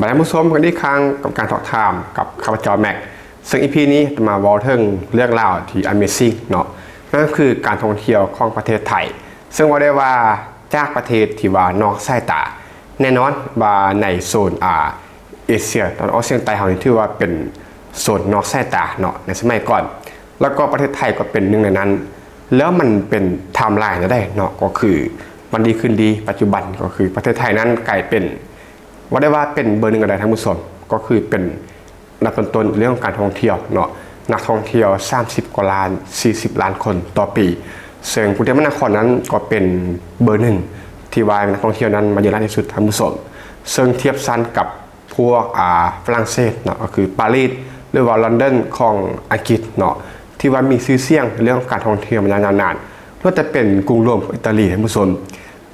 ບາຍດີທ່ານຜູ້ຊົມກັນອີກຄັ້ງກັບການທອກຖາມກັບຂ້າພະເຈົ້າແມັກ, ເຊິ່ງອີພີນີ້ຈະມາເວົ້າເຖິງເລື່ອງລາວທີ່ Amazing ເນາະ, ນັ້ນກໍຄືການທ່ອງທ່ຽວຂອງປະເທດໄທ, ເຊິ່ງເວົ້າໄດ້ວ່າຈາກປະເທດທີ່ວ່ານອກສາຍຕາ, ແນ່ນອນວ່າໃນໂຊນ ອາ ເອເຊຍຕາເວັນອອກສຽງໃຕ້ເຮົານີ້ຖືວ່າເປັນໂຊນນອກສາຍຕາເນາະໃນສະໄໝກ່ອນ, ແລ້ວກໍປະເທດໄທກໍເປັນໜຶ່ງໃນນັ້ນ. ແລ້ວມັນເປັນ timeline ແນວໃດເນາະ, ກໍຄືວັນດີຄືນດີ ປັດຈຸບັນກໍຄືປະເທດໄທນັ້ນກາຍເປັນ ເວົ້າໄດ້ວ່າເປັນເບີໜຶ່ງກໍໄດ້ທ່ານຜູ້ຊົມ, ກໍຄືເປັນອັນດັບຕົ້ນໆເລື່ອງຂອງການທ່ອງທ່ຽວເນາະ, ນັກທ່ອງທ່ຽວສາມສິບກວ່າລ້ານ ສີ່ສິບລ້ານຄົນຕໍ່ປີ, ເຊິ່ງກຸງເທບມະຫານະຄອນນັ້ນກໍເປັນເບີໜຶ່ງທີ່ວ່ານັກທ່ອງທ່ຽວນັ້ນມາເຢືອນຫຼາຍທີ່ສຸດທ່ານຜູ້ຊົມ, ເຊິ່ງທຽບຊັ້ນກັບ ພວກ ອາ ຝຣັ່ງເສດເນາະ, ກໍຄືປາຣີສ ຫຼືວ່າລອນດອນຂອງອັງກິດເນາະ, ທີ່ວ່າມີຊື່ສຽງເລື່ອງຂອງການທ່ອງທ່ຽວມາຢ່າງຍາວນານ, ຫຼືວ່າຈະເປັນກຸງໂຣມຂອງອີຕາລີທ່ານຜູ້ຊົມ.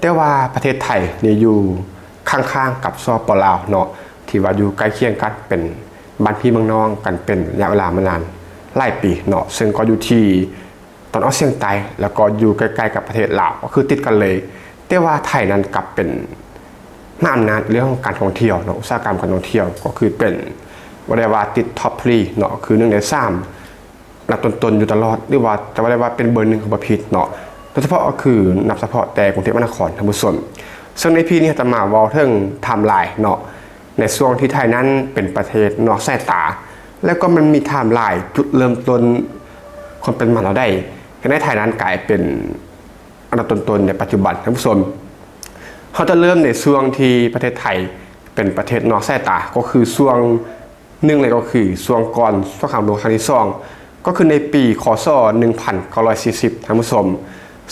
ແຕ່ວ່າປະເທດໄທນີ້ຢູ່ຂ້າງໆກັບ ສປປ ລາວເນາະ, ທີ່ວ່າຢູ່ໃກ້ຄຽງກັນ ເປັນບ້ານພີ່ເມືອງນ້ອງກັນເປັນໄລຍະເວລາມານານຫຼາຍປີເນາະ, ເຊິ່ງກໍຢູ່ທີ່ ຕາເວັນອອກສຽງໃຕ້ ແລ້ວກໍຢູ່ໃກ້ໆກັບປະເທດລາວ ກໍຄືຕິດກັນເລີຍ. ແຕ່ວ່າໄທນັ້ນກັບເປັນມະຫາອຳນາດເລື່ອງຂອງການທ່ອງທ່ຽວເນາະ, ອຸດສາຫະກຳການທ່ອງທ່ຽວ ກໍຄືເປັນ ເວົ້າໄດ້ວ່າຕິດ top three ເນາະ, ຄືໜຶ່ງໃນສາມອັນດັບຕົ້ນໆຢູ່ຕະຫຼອດ, ຫຼືວ່າຈະເວົ້າໄດ້ວ່າເປັນເບີໜຶ່ງກໍບໍ່ຜິດເນາະ, ໂດຍສະເພາະກໍຄືນັບສະເພາະແຕ່ກຸງເທບມະຫານະຄອນທ່ານຜູ້ຊົມ. ເຊິ່ງໃນອີພີນີ້ເຮົາຈະມາເວົ້າເຖິງ timeline ເນາະ, ໃນຊ່ວງທີ່ໄທນັ້ນເປັນປະເທດນອກສາຍຕາ, ແລ້ວກໍມັນມີ timeline ຈຸດເລີ່ມຕົ້ນຄວາມເປັນມາແນວໃດ ເຮັດໃຫ້ໄທນັ້ນກາຍເປັນອັນດັບຕົ້ນໆໃນປັດຈຸບັນທ່ານຜູ້ຊົມ. ເຮົາຈະເລີ່ມໃນຊ່ວງທີ່ປະເທດໄທເປັນປະເທດນອກສາຍຕາ, ກໍຄືຊ່ວງໜຶ່ງເລີຍ ກໍຄືຊ່ວງກ່ອນສົງຄາມໂລກຄັ້ງທີສອງ, ກໍຄືໃນປີ ຄ.ສ. ໜຶ່ງພັນເກົ້າຮ້ອຍສີ່ສິບທ່ານຜູ້ຊົມ.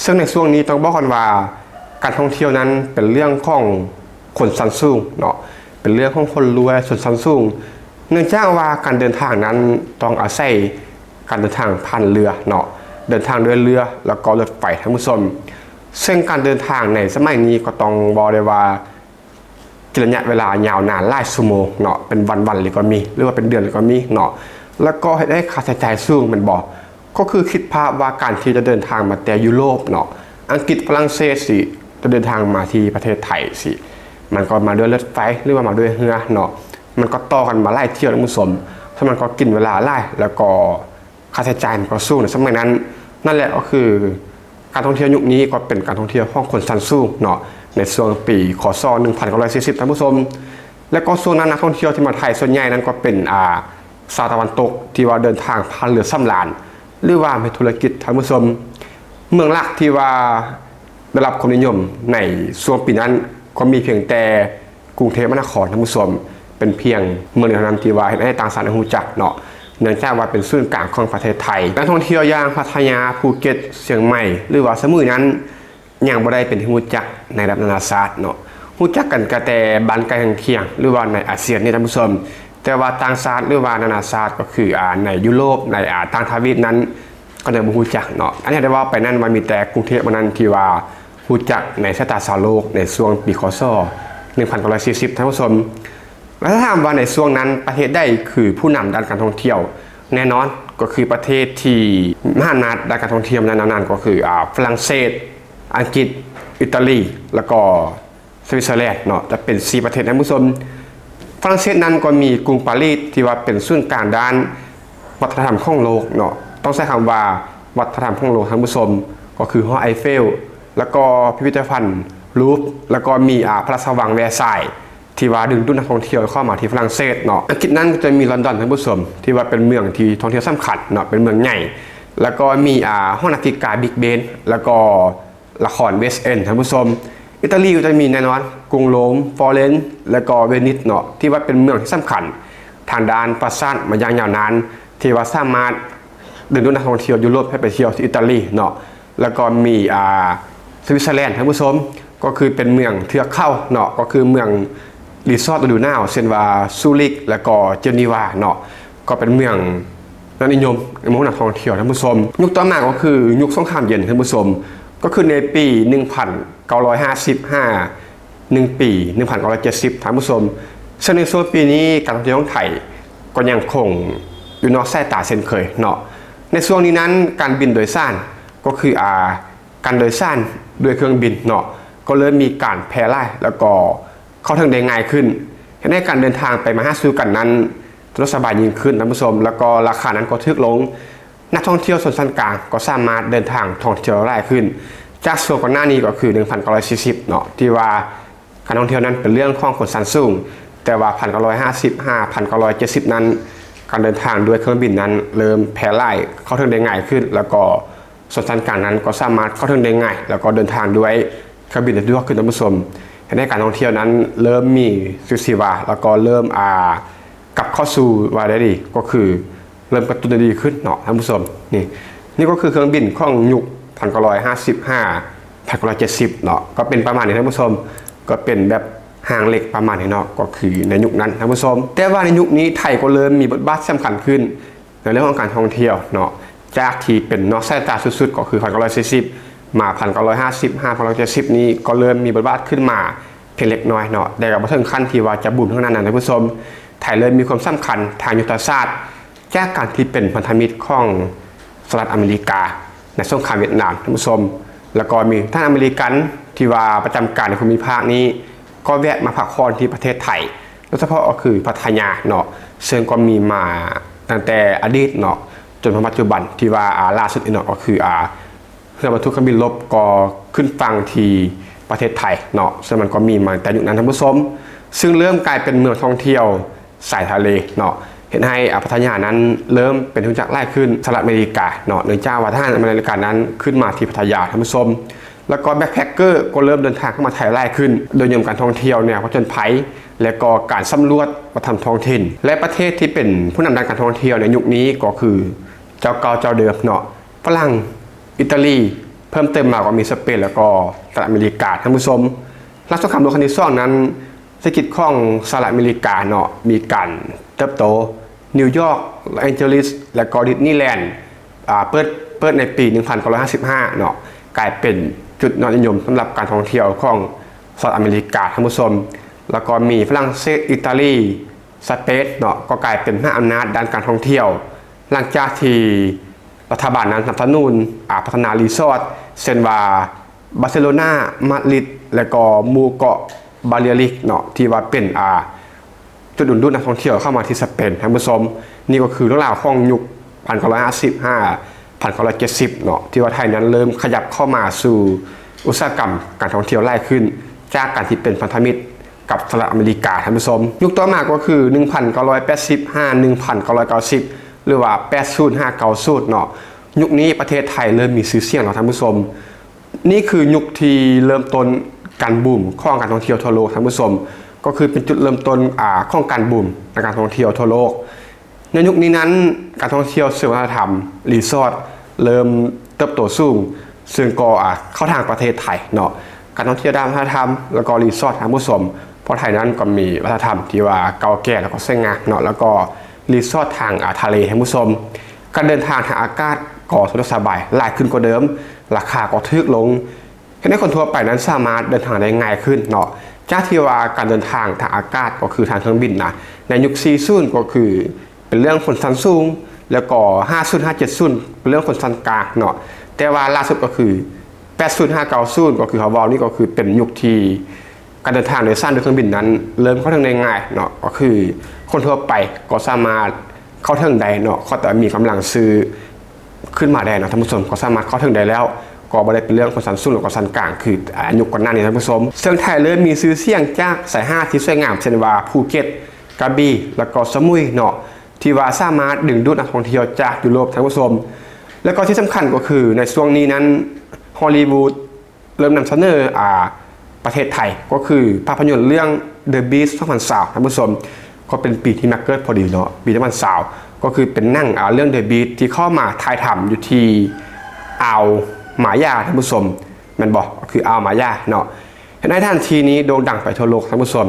ເຊິ່ງໃນຊ່ວງນີ້ຕ້ອງບອກກ່ອນວ່າ ການທ່ອງທ່ຽວນັ້ນເປັນເລື່ອງຂອງຄົນຊັ້ນສູງເນາະ, ເປັນເລື່ອງຂອງຄົນລວຍຊົນຊັ້ນສູງ, ເນື່ອງຈາກວ່າການເດີນທາງນັ້ນຕ້ອງອາໄສການເດີນທາງຜ່ານເຮືອເນາະ, ເດີນທາງດ້ວຍເຮືອ ແລ້ວກໍລົດໄຟທ່ານຜູ້ຊົມ. ເຊິ່ງການເດີນທາງໃນສະໄໝນີ້ກໍຕ້ອງເວົ້າໄດ້ວ່າ ກິນໄລຍະເວລາຍາວນານຫຼາຍຊົ່ວໂມງເນາະ, ເປັນວັນໆເລີຍກໍມີ ຫຼືວ່າເປັນເດືອນເລີຍກໍມີເນາະ, ແລ້ວກໍເຮັດໃຫ້ຄ່າໃຊ້ຈ່າຍສູງແມ່ນບໍ່? ກໍຄືຄິດພາບວ່າການທີ່ຈະເດີນທາງມາແຕ່ຢູໂຣບເນາະ, ອັງກິດ ຝຣັ່ງເສດຊິ ຈະເດີນທາງມາທີ່ປະເທດໄທຊິ ມັນກໍມາດ້ວຍລົດໄຟ ຫຼືວ່າມາດ້ວຍເຮືອເນາະ, ມັນກໍຕໍ່ກັນມາຫຼາຍຖ້ຽວທ່ານຜູ້ຊົມ, ສະນັ້ນມັນກໍກິນເວລາຫຼາຍ ແລ້ວກໍ ຄ່າໃຊ້ຈ່າຍມັນກໍສູງໃນສະໄໝນັ້ນ. ນັ້ນແຫຼະ ກໍຄືການທ່ອງທ່ຽວຍຸກນີ້ກໍເປັນການທ່ອງທ່ຽວຂອງຄົນຊັ້ນສູງເນາະ ໃນຊ່ວງປີ ຄ.ສ. ໜຶ່ງພັນເກົ້າຮ້ອຍສີ່ສິບທ່ານຜູ້ຊົມ. ແລ້ວກໍຊ່ວງນັ້ນນັກທ່ອງທ່ຽວທີ່ມາໄທສ່ວນໃຫຍ່ນັ້ນກໍເປັນ ອາ ຊາວຕາເວັນຕົກທີ່ວ່າເດີນທາງຜ່ານເຮືອສຳລານ ຫຼືວ່າເຮັດທຸລະກິດທ່ານຜູ້ຊົມ. ເມືອງຫຼັກທີ່ວ່າໄດ້ຮັບຄວາມນິຍົມໃນຊ່ວງປີນັ້ນກໍມີພຽງແຕ່ ກຸງເທບມະຫານະຄອນທ່ານຜູ້ຊົມ, ເປັນພຽງເມືອງດຽວເທົ່ານັ້ນທີ່ວ່າເຮັດໃຫ້ຕ່າງຊາດຮູ້ຈັກເນາະ, ເນື່ອງຈາກວ່າເປັນສູນກາງຂອງປະເທດໄທ. ນັກທ່ອງທ່ຽວຢ່າງພັດທະຍາ, ພູເກັດ, ຊຽງໃໝ່ ຫຼືວ່າສະໝຸຍນັ້ນ ຍັງບໍ່ໄດ້ເປັນທີ່ຮູ້ຈັກໃນລະດັບນານາຊາດເນາະ, ຮູ້ຈັກກັນກໍແຕ່ບ້ານໃກ້ຄຽງ ຫຼືວ່າໃນອາຊຽນນີ້ທ່ານຜູ້ຊົມ. ແຕ່ວ່າຕ່າງຊາດ ຫຼືວ່ານານາຊາດ ກໍຄື ອາ ໃນຢູໂຣບ ໃນ ອາ ຕ່າງທະວີບນັ້ນ ກໍຍັງບໍ່ຮູ້ຈັກເນາະ. ອັນນີ້ໄດ້ເວົ້າໄປນັ້ນວ່າມີແຕ່ກຸງເທບເທົ່ານັ້ນທີ່ວ່າ ຮູ້ຈັກໃນສາຍຕາຊາວໂລກໃນຊ່ວງປີ ຄ.ສ. ໜຶ່ງພັນເກົ້າຮ້ອຍສີ່ສິບທ່ານຜູ້ຊົມ. ແລ້ວຖ້າຖາມວ່າໃນຊ່ວງນັ້ນປະເທດໃດຄືຜູ້ນຳດ້ານການທ່ອງທ່ຽວ? ແນ່ນອນກໍຄືປະເທດທີ່ມະຫາອຳນາດດ້ານການທ່ອງທ່ຽວໃນນານໆ ກໍຄື ອາ ຝຣັ່ງເສດ, ອັງກິດ, ອີຕາລີ ແລ້ວກໍ ສະວິດເຊີແລນເນາະ, ຈະເປັນສີ່ປະເທດທ່ານຜູ້ຊົມ. ຝຣັ່ງເສດນັ້ນກໍມີກຸງປາຣີສທີ່ວ່າເປັນສູນກາງດ້ານວັດທະນະທຳຂອງໂລກເນາະ, ຕ້ອງໃຊ້ຄຳວ່າວັດທະນະທຳຂອງໂລກທ່ານຜູ້ຊົມ, ກໍຄືຫໍໄອເຟວ ແລ້ວກໍພິພິທະພັນລູບ ແລ້ວກໍມີ ອາ ພະລາຊະວັງແວຊາຍ ທີ່ວ່າດຶງດູດນັກທ່ອງທ່ຽວເຂົ້າມາທີ່ຝຣັ່ງເສດເນາະ. ອັງກິດນັ້ນກໍຈະມີລອນດອນທ່ານຜູ້ຊົມ ທີ່ວ່າເປັນເມືອງທີ່ທ່ອງທ່ຽວສຳຄັນເນາະ, ເປັນເມືອງໃຫຍ່, ແລ້ວກໍມີ ອາ ຫໍນາດາລິກາ Big Ben ແລ້ວກໍ ລະຄອນ West End ທ່ານຜູ້ຊົມ. ອີຕາລີກໍຈະມີແນ່ນອນ ກຸງໂຣມ, ຟລໍເຣັນ ແລະກໍເວນິສເນາະ, ທີ່ວ່າເປັນເມືອງທີ່ສຳຄັນທາງດ້ານປະຫວັດສາດມາຢ່າງຍາວນານ ທີ່ວ່າສາມາດດຶງດູດນັກທ່ອງທ່ຽວຢູໂຣບໃຫ້ໄປທ່ຽວທີ່ອີຕາລີເນາະ. ແລ້ວກໍມີ ອາ ສະວິດເຊີແລນ ທ່ານຜູ້ຊົມ, ກໍຄືເປັນເມືອງເທືອກເຂົາເນາະ, ກໍຄືເມືອງ ຣີສອດລະດູໜາວ ເຊັ່ນວ່າຊູຣິກ ແລ້ວກໍເຈນີວາເນາະ, ກໍເປັນເມືອງຍອດນິຍົມໃນໝູ່ນັກທ່ອງທ່ຽວທ່ານຜູ້ຊົມ. ຍຸກຕໍ່ມາກໍຄືຍຸກສົງຄາມເຢັນທ່ານຜູ້ຊົມ, ກໍຄືໃນປີໜຶ່ງພັນເກົ້າຮ້ອຍຫ້າສິບ ຫາໜຶ່ງປີໜຶ່ງພັນເກົ້າຮ້ອຍເຈັດສິບທ່ານຜູ້ຊົມ. ເຊິ່ງໃນຊ່ວງປີນີ້ການທ່ອງທ່ຽວຂອງໄທກໍຍັງຄົງຢູ່ນອກສາຍຕາເຊັ່ນເຄີຍເນາະ. ໃນຊ່ວງນີ້ນັ້ນການບິນໂດຍສານ ກໍຄື ອາ ການໂດຍສານດ້ວຍເຄື່ອງບິນເນາະ ກໍເລີ່ມມີການແຜ່ຫຼາຍ ແລ້ວກໍ ເຂົ້າເຖິງໄດ້ງ່າຍຂຶ້ນ, ເຮັດໃຫ້ການເດີນທາງໄປມາຫາສູ່ກັນນັ້ນສະດວກສະບາຍຍິ່ງຂຶ້ນ ທ່ານຜູ້ຊົມ, ແລ້ວກໍລາຄານັ້ນກໍຖືກລົງ. ນັກທ່ອງທ່ຽວຊົນຊັ້ນກາງກໍສາມາດເດີນທາງທ່ອງທ່ຽວໄດ້ຫຼາຍຂຶ້ນ ຈາກຊ່ວງກ່ອນໜ້ານີ້ກໍຄືໜຶ່ງພັນເກົ້າຮ້ອຍສີ່ສິບເນາະ ທີ່ວ່າການທ່ອງທ່ຽວນັ້ນເປັນເລື່ອງຂອງຄົນຊັ້ນສູງ, ແຕ່ວ່າພັນເກົ້າຮ້ອຍຫ້າສິບຫາພັນເກົ້າຮ້ອຍເຈັດສິບນັ້ນ ການເດີນທາງດ້ວຍເຄື່ອງບິນນັ້ນເລີ່ມແຜ່ຫຼາຍ, ເຂົ້າເຖິງໄດ້ງ່າຍຂຶ້ນ, ແລ້ວກໍ ສ່ວນຊັ້ນກາງນັ້ນກໍສາມາດເຂົ້າເຖິງໄດ້ງ່າຍ ແລ້ວກໍເດີນທາງດ້ວຍເຄື່ອງບິນໄດ້ສະດວກຂຶ້ນ ທ່ານຜູ້ຊົມ. ເຮັດໃຫ້ການທ່ອງທ່ຽວນັ້ນເລີ່ມມີຊີວິດຊີວາ ແລ້ວກໍເລີ່ມ ອ່າ ກັບເຂົ້າສູ່ ວ່າໄດ້ດີ ກໍຄືເລີ່ມກະຕຸ້ນໄດ້ດີຂຶ້ນເນາະ ທ່ານຜູ້ຊົມ. ນີ້ ນີ້ກໍຄືເຄື່ອງບິນຂອງຍຸກພັນເກົ້າຮ້ອຍຫ້າສິບຫາພັນເກົ້າຮ້ອຍເຈັດສິບເນາະ, ກໍເປັນປະມານນີ້ ທ່ານຜູ້ຊົມ, ກໍເປັນແບບຮາງເຫຼັກປະມານນີ້ເນາະ, ກໍຄືໃນຍຸກນັ້ນ ທ່ານຜູ້ຊົມ. ແຕ່ວ່າໃນຍຸກນີ້ໄທກໍເລີ່ມມີບົດບາດສຳຄັນຂຶ້ນ ໃນເລື່ອງຂອງການທ່ອງທ່ຽວເນາະ, ຈາກທີ່ເປັນນອກສາຍຕາສຸດໆ ກໍຄືພັນເກົ້າຮ້ອຍສີ່ສິບ ມາພັນເກົ້າຮ້ອຍຫ້າສິບ ຫາພັນເກົ້າຮ້ອຍເຈັດສິບນີ້ ກໍເລີ່ມມີບົດບາດຂຶ້ນມາພຽງເລັກນ້ອຍເນາະ, ແຕ່ກໍບໍ່ເຖິງຂັ້ນທີ່ວ່າຈະບູມເທົ່ານັ້ນນະ ທ່ານຜູ້ຊົມ. ໄທເລີ່ມມີຄວາມສຳຄັນທາງຍຸດທະສາດ ຈາກການທີ່ເປັນພັນທະມິດຂອງສະຫະລັດອາເມລິກາໃນສົງຄາມຫວຽດນາມ ທ່ານຜູ້ຊົມ, ແລ້ວກໍມີທະຫານອາເມລິກັນທີ່ວ່າປະຈຳການໃນພູມິພາກນີ້ ກໍແວະມາພັກຜ່ອນທີ່ປະເທດໄທ ໂດຍສະເພາະກໍຄືພັດທະຍາເນາະ, ເຊິ່ງກໍມີມາຕັ້ງແຕ່ອະດີດເນາະ ຈົນມາປັດຈຸບັນ ທີ່ວ່າ ອ່າ ລ່າສຸດນີ້ເນາະ ກໍຄື ອ່າ ເຮືອບັນທຸກເຄື່ອງບິນລົບກໍຂຶ້ນຝັ່ງທີ່ປະເທດໄທເນາະ, ເຊິ່ງມັນກໍມີມາຕັ້ງແຕ່ຍຸກນັ້ນ ທ່ານຜູ້ຊົມ, ເຊິ່ງເລີ່ມກາຍເປັນເມືອງທ່ອງທ່ຽວສາຍທະເລເນາະ, ເຮັດໃຫ້ ອ່າ ພັດທະຍານັ້ນເລີ່ມເປັນທີ່ຮູ້ຈັກຫຼາຍຂຶ້ນສະຫະລັດອາເມລິກາເນາະ, ເນື່ອງຈາກວ່າທະຫານອາເມລິກັນນັ້ນຂຶ້ນມາທີ່ພັດທະຍາ ທ່ານຜູ້ຊົມ. ແລ້ວກໍແບັກແພັກເກີກໍເລີ່ມເດີນທາງເຂົ້າມາໄທຫຼາຍຂຶ້ນ ໂດຍນິຍົມການທ່ອງທ່ຽວແນວຜະຈົນໄພ ແລະ ກໍການສຳຫຼວດວັດທະນະທຳທ້ອງຖິ່ນ ແລະ ປະເທດທີ່ເປັນຜູ້ນຳດ້ານການທ່ອງທ່ຽວໃນຍຸກນີ້ກໍຄືເຈົ້າເກົ່າເຈົ້າເດີມເນາະ, ຝຣັ່ງ, ອີຕາລີ, ເພີ່ມເຕີມມາກໍມີສະເປນ ແລ້ວກໍສະຫະລັດອາເມລິກາ ທ່ານຜູ້ຊົມ. ຫຼັງສົງຄາມໂລກຄັ້ງທີສອງນັ້ນ ເສດຖະກິດຂອງສະຫະລັດອາເມລິກາເນາະ ມີການເຕີບໂຕ, ນິວຢອກ, ລອສແອງເຈີລິສ ແລະ ກໍດິສນີແລນ ອ່າ ເປີດ ເປີດໃນປີໜຶ່ງພັນເກົ້າຮ້ອຍຫ້າສິບຫ້າເນາະ, ກາຍເປັນຈຸດຍອດນິຍົມສຳລັບການທ່ອງທ່ຽວຂອງສະຫະລັດອາເມລິກາ ທ່ານຜູ້ຊົມ. ແລ້ວກໍມີຝຣັ່ງເສດ, ອີຕາລີ, ສະເປນເນາະ ກໍກາຍເປັນມະຫາອຳນາດດ້ານການທ່ອງທ່ຽວ ຫຼັງຈາກທີ່ລັດຖະບານນັ້ນສະໜັບສະໜູນ ອາ ພັດທະນາຣີສອດ ເຊັ່ນວ່າ ບາເຊໂລນາ, ມາດຣິດ ແລະ ກໍໝູ່ເກາະ ບາເລລິກເນາະ ທີ່ວ່າເປັນ ອາ ຈຸດດຶງດູດນັກທ່ອງທ່ຽວເຂົ້າມາທີ່ສະເປນ ທ່ານຜູ້ຊົມ. ນີ້ກໍຄືເລື່ອງລາວຂອງຍຸກພັນເກົ້າຮ້ອຍຫ້າສິບຫາພັນເກົ້າຮ້ອຍເຈັດສິບເນາະ ທີ່ວ່າໄທນັ້ນເລີ່ມຂະຫຍັບເຂົ້າມາສູ່ອຸດສາຫະກຳການທ່ອງທ່ຽວຫຼາຍຂຶ້ນ ຈາກການທີ່ເປັນພັນທະມິດກັບສະຫະລັດອາເມລິກາ ທ່ານຜູ້ຊົມ. ຍຸກຕໍ່ມາກໍຄືໜຶ່ງພັນເກົ້າຮ້ອຍແປດສິບຫາໜຶ່ງພັນເກົ້າຮ້ອຍເກົ້າສິບ ຫຼືວ່າແປດສິບຫາເກົ້າສິບເນາະ, ຍຸກນີ້ປະເທດໄທເລີ່ມມີຊື່ສຽງແລ້ວ ທ່ານຜູ້ຊົມ. ນີ້ຄືຍຸກທີ່ເລີ່ມຕົ້ນການບູມຂອງການທ່ອງທ່ຽວທົ່ວໂລກ ທ່ານຜູ້ຊົມ, ກໍຄືເປັນຈຸດເລີ່ມຕົ້ນ ອາ ຂອງການບູມໃນການທ່ອງທ່ຽວທົ່ວໂລກ. ໃນຍຸກນີ້ນັ້ນ ການທ່ອງທ່ຽວເຊີງວັດທະນະທຳ ຣີສອດ ເລີ່ມເຕີບໂຕສູງ, ເຊິ່ງກໍ ອາ ເຂົ້າທາງປະເທດໄທເນາະ, ການທ່ອງທ່ຽວດ້ານວັດທະນະທຳ ແລ້ວກໍຣີສອດ ທ່ານຜູ້ຊົມ, ເພາະໄທນັ້ນກໍມີວັດທະນະທຳທີ່ວ່າເກົ່າແກ່ ແລ້ວກໍສວຍງາມເນາະ, ແລ້ວກໍຣີສອດທາງ ອາ ທະເລ ທ່ານຜູ້ຊົມ. ການເດີນທາງທາງອາກາດກໍສະດວກສະບາຍຫຼາຍຂຶ້ນກວ່າເດີມ, ລາຄາກໍຖືກລົງ, ເຮັດໃຫ້ຄົນທົ່ວໄປນັ້ນສາມາດເດີນທາງໄດ້ງ່າຍຂຶ້ນເນາະ, ຈາກທີ່ວ່າການເດີນທາງທາງອາກາດກໍຄືທາງເຄື່ອງບິນນະ, ໃນຍຸກສີ່ສິບກໍຄືເປັນເລື່ອງຄົນຊັ້ນສູງ, ແລ້ວກໍຫ້າສິບ ຫ້າເຈັດສິບເປັນເລື່ອງຄົນຊັ້ນກາງເນາະ, ແຕ່ວ່າລ່າສຸດກໍຄືແປດສິບ ຫ້າເກົ້າສິບ ກໍຄືເຮົາເວົ້ານີ້ ກໍຄືເປັນຍຸກທີ່ ການເດີນທາງໂດຍສານດ້ວຍເຄື່ອງບິນນັ້ນເລີ່ມເຂົ້າເຖິງໄດ້ງ່າຍເນາະ, ກໍຄືຄົນທົ່ວໄປກໍສາມາດເຂົ້າເຖິງໄດ້ເນາະ, ຂໍແຕ່ມີກຳລັງຊື້ຂຶ້ນມາໄດ້ເນາະ ທ່ານຜູ້ຊົມ, ກໍສາມາດເຂົ້າເຖິງໄດ້ແລ້ວ, ກໍບໍ່ໄດ້ເປັນເລື່ອງຂອງຊັ້ນສູງ ຫຼື ຂອງຊັ້ນກາງ ຄື ອາ ຍຸກກ່ອນໜ້ານີ້ ທ່ານຜູ້ຊົມ. ເຊິ່ງໄທເລີ່ມມີຊື່ສຽງຈາກຊາຍຫາດທີ່ສວຍງາມ ເຊັ່ນວ່າ ພູເກັດ, ກະບີ ແລ້ວກໍສະໝຸຍເນາະ, ທີ່ວ່າສາມາດດຶງດູດນັກທ່ອງທ່ຽວຈາກຢູໂຣບ ທ່ານຜູ້ຊົມ. ແລ້ວກໍທີ່ສຳຄັນກໍຄືໃນຊ່ວງນີ້ນັ້ນ ຮອລລີວູດ ເລີ່ມນຳສະເໜີ ອາ ປະເທດໄທ ກໍຄືພາບພະຍົນເລື່ອງ The Beast ສອງພັນຊາວ ທ່ານຜູ້ຊົມ, ກໍເປັນປີທີ່ມາເກີດພໍດີເນາະ, ປີສອງພັນຊາວ ກໍຄືເປັນໜັງ ອາ ເລື່ອງ The Beast ທີ່ເຂົ້າມາຖ່າຍທຳຢູ່ທີ່ອ່າວມາຢາ ທ່ານຜູ້ຊົມ, ແມ່ນບໍ່? ກໍຄືອ່າວມາຢາເນາະ, ເຮັດໃຫ້ສະຖານທີ່ນີ້ໂດ່ງດັງໄປທົ່ວໂລກ ທ່ານຜູ້ຊົມ.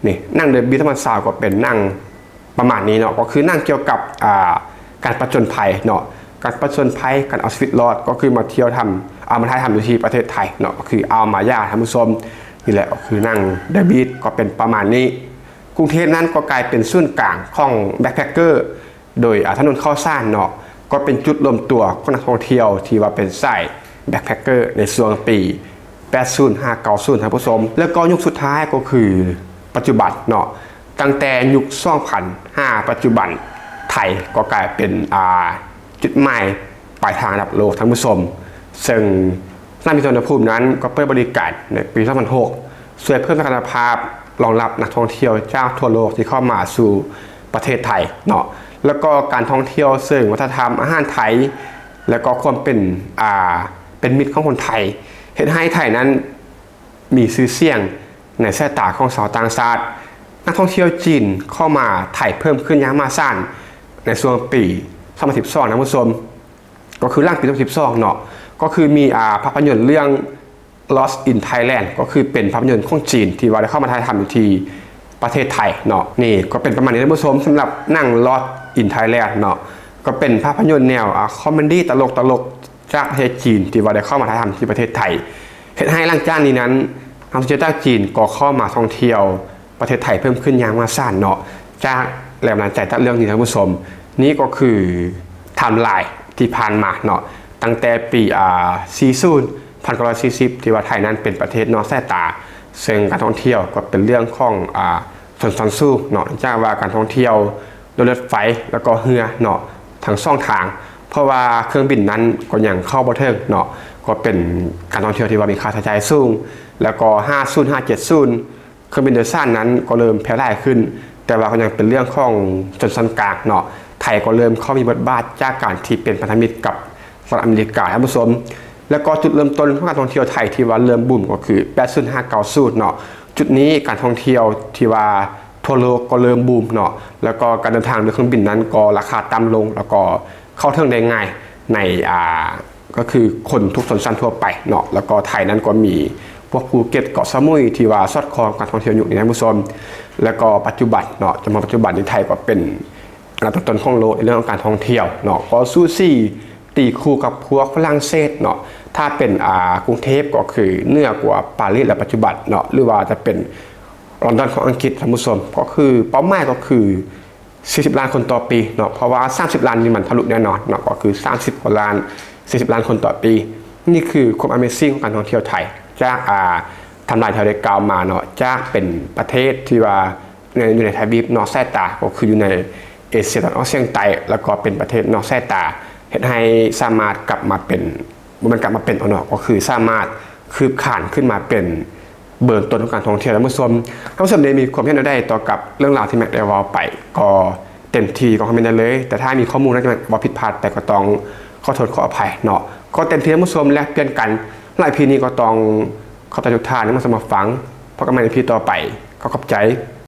ນີ້ ໜັງ The Beast ສອງພັນຊາວ ກໍເປັນໜັງ ປະມານນີ້ເນາະ, ກໍຄືໜັງກ່ຽວກັບ ອ່າ ການປະຈົນໄພເນາະ, ການປະຈົນໄພ ການເອົາຊີວິດລອດ, ກໍຄືມາທ່ຽວທຳ ເອົາມາຖ່າຍທຳຢູ່ທີ່ປະເທດໄທເນາະ, ກໍຄືອ່າວມາຢາ ທ່ານຜູ້ຊົມ. ນີ້ແຫຼະ ກໍຄືໜັງ The Beast ກໍເປັນປະມານນີ້. ກຸງເທບນັ້ນກໍກາຍເປັນສູນກາງຂອງ backpacker ໂດຍ ອາ ຖະໜົນເຂົ້າສານເນາະ, ກໍເປັນຈຸດລວມຕົວຂອງນັກທ່ອງທ່ຽວທີ່ວ່າເປັນສາຍ backpacker ໃນຊ່ວງປີ ແປດສິບ ຫ້າເກົ້າສິບ ທ່ານຜູ້ຊົມ. ແລ້ວກໍຍຸກສຸດທ້າຍກໍຄືປັດຈຸບັນເນາະ, ຕັ້ງແຕ່ຍຸກສອງພັນຫາປັດຈຸບັນ, ໄທກໍກາຍເປັນ ອ່າ ຈຸດໝາຍປາຍທາງອັນດັບໂລກ, ທ່ານຜູ້ຊົມ. ເຊິ່ງສະໜາມບິນສຸວັນນະພູມນັ້ນກໍເປີດບໍລິການໃນປີສອງພັນຫົກ ຊ່ວຍເພີ່ມສັກກະຍະພາບ ລອງຮັບນັກທ່ອງທ່ຽວຈາກທົ່ວໂລກທີ່ເຂົ້າມາສູ່ປະເທດໄທເນາະ. ແລ້ວກໍການທ່ອງທ່ຽວເຊີງວັດທະນະທຳ, ອາຫານໄທ ແລ້ວກໍຄວາມເປັນ ອ່າ ເປັນມິດຂອງຄົນໄທ ເຮັດໃຫ້ໄທນັ້ນມີຊື່ສຽງໃນສາຍຕາຂອງຊາວຕ່າງຊາດ. ນັກທ່ອງທ່ຽວຈີນເຂົ້າມາໄທເພີ່ມຂຶ້ນຢ່າງມະຫາສານໃນຊ່ວງປີສອງພັນສິບສອງ ທ່ານຜູ້ຊົມ, ກໍຄືຫຼັງປີສອງພັນສິບສອງເນາະ, ກໍຄືມີ ອ່າ ພາບພະຍົນເລື່ອງ Lost in Thailand ກໍຄືເປັນພາບພະຍົນຂອງຈີນທີ່ວ່າໄດ້ເຂົ້າມາຖ່າຍທຳຢູ່ທີ່ປະເທດໄທເນາະ. ນີ້ກໍເປັນປະມານນີ້ ທ່ານຜູ້ຊົມ, ສຳລັບໜັງ Lost in Thailand ເນາະ, ກໍເປັນພາບພະຍົນແນວ ອ່າ ຄອມເມດີ້ຕະຫຼົກໆ ຈາກປະເທດຈີນທີ່ວ່າໄດ້ເຂົ້າມາຖ່າຍທຳທີ່ປະເທດໄທ, ເຮັດໃຫ້ຫຼັງຈາກນີ້ນັ້ນ ນັກທ່ອງທ່ຽວຈາກຈີນກໍເຂົ້າມາທ່ອງທ່ຽວ ປະເທດໄທເພີ່ມຂຶ້ນຢ່າງມະຫາສານເນາະ ຈາກແຮງບັນດານໃຈຈາກເລື່ອງນີ້ ທ່ານຜູ້ຊົມ. ນີ້ກໍຄືໄທມ໌ລາຍທີ່ຜ່ານມາເນາະ, ຕັ້ງແຕ່ປີ ອ່າ ສີ່ສິບ ໜຶ່ງພັນເກົ້າຮ້ອຍສີ່ສິບ ທີ່ວ່າໄທນັ້ນເປັນປະເທດນອກສາຍຕາ, ເຊິ່ງການທ່ອງທ່ຽວກໍເປັນເລື່ອງຂອງ ອ່າ ຊົນຊັ້ນສູງເນາະ, ເນື່ອງຈາກວ່າການທ່ອງທ່ຽວດ້ວຍລົດໄຟ ແລ້ວກໍເຮືອເນາະ ທັງສອງທາງ, ເພາະວ່າເຄື່ອງບິນນັ້ນກໍຍັງເຂົ້າບໍ່ເຖິງເນາະ, ກໍເປັນການທ່ອງທ່ຽວທີ່ວ່າມີຄ່າໃຊ້ຈ່າຍສູງ. ແລ້ວກໍຫ້າສິບ ຫ້າສິບເຈັດສິບ ເຄື່ອງບິນໂດຍສານນັ້ນກໍເລີ່ມແຜ່ຫຼາຍຂຶ້ນ, ແຕ່ວ່າກໍຍັງເປັນເລື່ອງຂອງຊົນຊັ້ນກາງເນາະ. ໄທກໍເລີ່ມເຂົ້າມີບົດບາດຈາກການທີ່ເປັນພັນທະມິດກັບສະຫະລັດອາເມລິກາ, ທ່ານຜູ້ຊົມ. ແລ້ວກໍຈຸດເລີ່ມຕົ້ນຂອງການທ່ອງທ່ຽວໄທທີ່ວ່າເລີ່ມບູມກໍຄື ແປດສິບ ຫ້າສິບ ເກົ້າສິບເນາະ. ຈຸດນີ້ການທ່ອງທ່ຽວທີ່ວ່າທົ່ວໂລກກໍເລີ່ມບູມເນາະ, ແລ້ວກໍການເດີນທາງດ້ວຍເຄື່ອງບິນນັ້ນກໍລາຄາຕ່ຳລົງ, ແລ້ວກໍເຂົ້າເຖິງໄດ້ງ່າຍໃນ ອ່າ ກໍຄືຄົນທຸກຊົນຊັ້ນທົ່ວໄປເນາະ. ແລ້ວກໍໄທນັ້ນກໍມີພວກພູເກັດ ເກາະສະໝຸຍ ທີ່ວ່າສອດຄ່ອງກັບການທ່ອງທ່ຽວຍຸກນີ້ ທ່ານຜູ້ຊົມ. ແລ້ວກໍປັດຈຸບັນເນາະ, ຈົນມາປັດຈຸບັນນີ້ໄທກໍເປັນອັນດັບຕົ້ນໆຂອງໂລກໃນເລື່ອງຂອງການທ່ອງທ່ຽວເນາະ, ກໍສູສີຕີຄູ່ກັບພວກຝຣັ່ງເສດເນາະ. ຖ້າເປັນ ອ່າ ກຸງເທບກໍຄືເໜືອກວ່າປາຣີສໃນປັດຈຸບັນເນາະ, ຫຼືວ່າຈະເປັນລອນດອນຂອງອັງກິດ ທ່ານຜູ້ຊົມ. ກໍຄືເປົ້າໝາຍກໍຄື ສີ່ສິບລ້ານຄົນຕໍ່ປີເນາະ, ເພາະວ່າສາມສິບລ້ານນີ້ມັນທະລຸແນ່ນອນເນາະ, ກໍຄືສາມສິບກວ່າລ້ານ ສີ່ສິບລ້ານຄົນຕໍ່ປີ. ນີ້ຄືຄວາມ amazing ຂອງການທ່ອງທ່ຽວໄທ ຈາກ ອ່າ ໄທມ໌ລາຍທີ່ເຮົາໄດ້ກ່າວມາເນາະ, ຈາກເປັນປະເທດທີ່ວ່າໃນ ຢູ່ໃນທະວີບນອກສາຍຕາ ກໍຄືຢູ່ໃນເອເຊຍຕາເວັນອອກສຽງໃຕ້, ແລ້ວກໍເປັນປະເທດນອກສາຍຕາ, ເຮັດໃຫ້ສາມາດກັບມາເປັນ ບໍ່ແມ່ນກັບມາເປັນເນາະ, ກໍຄືສາມາດຄືບຄານຂຶ້ນມາເປັນເບີຕົ້ນຂອງການທ່ອງທ່ຽວ. ທ່ານຜູ້ຊົມ ທ່ານຜູ້ຊົມໄດ້ມີຄວາມເຫັນແນວໃດຕໍ່ກັບເລື່ອງລາວທີ່ແມັກໄດ້ເວົ້າໄປ? ກໍເຕັມທີ່ກໍຄອມເມັນໄດ້ເລີຍ, ແຕ່ຖ້າມີຂໍ້ມູນໃດທີ່ແມັກເວົ້າຜິດພາດໄປ ກໍຕ້ອງຂໍໂທດຂໍອະໄພເນາະ. ກໍເຕັມທີ່ທ່ານຜູ້ຊົມແລກປ່ຽນກັນ. ສຳລັບ EP ນີ້ກໍຕ້ອງຂອບໃຈທຸກທ່ານທີ່ມາຊົມມາຟັງ. ພົບກັນໃໝ່ EP ຕໍ່ໄປ. ຂໍຂອບໃຈ.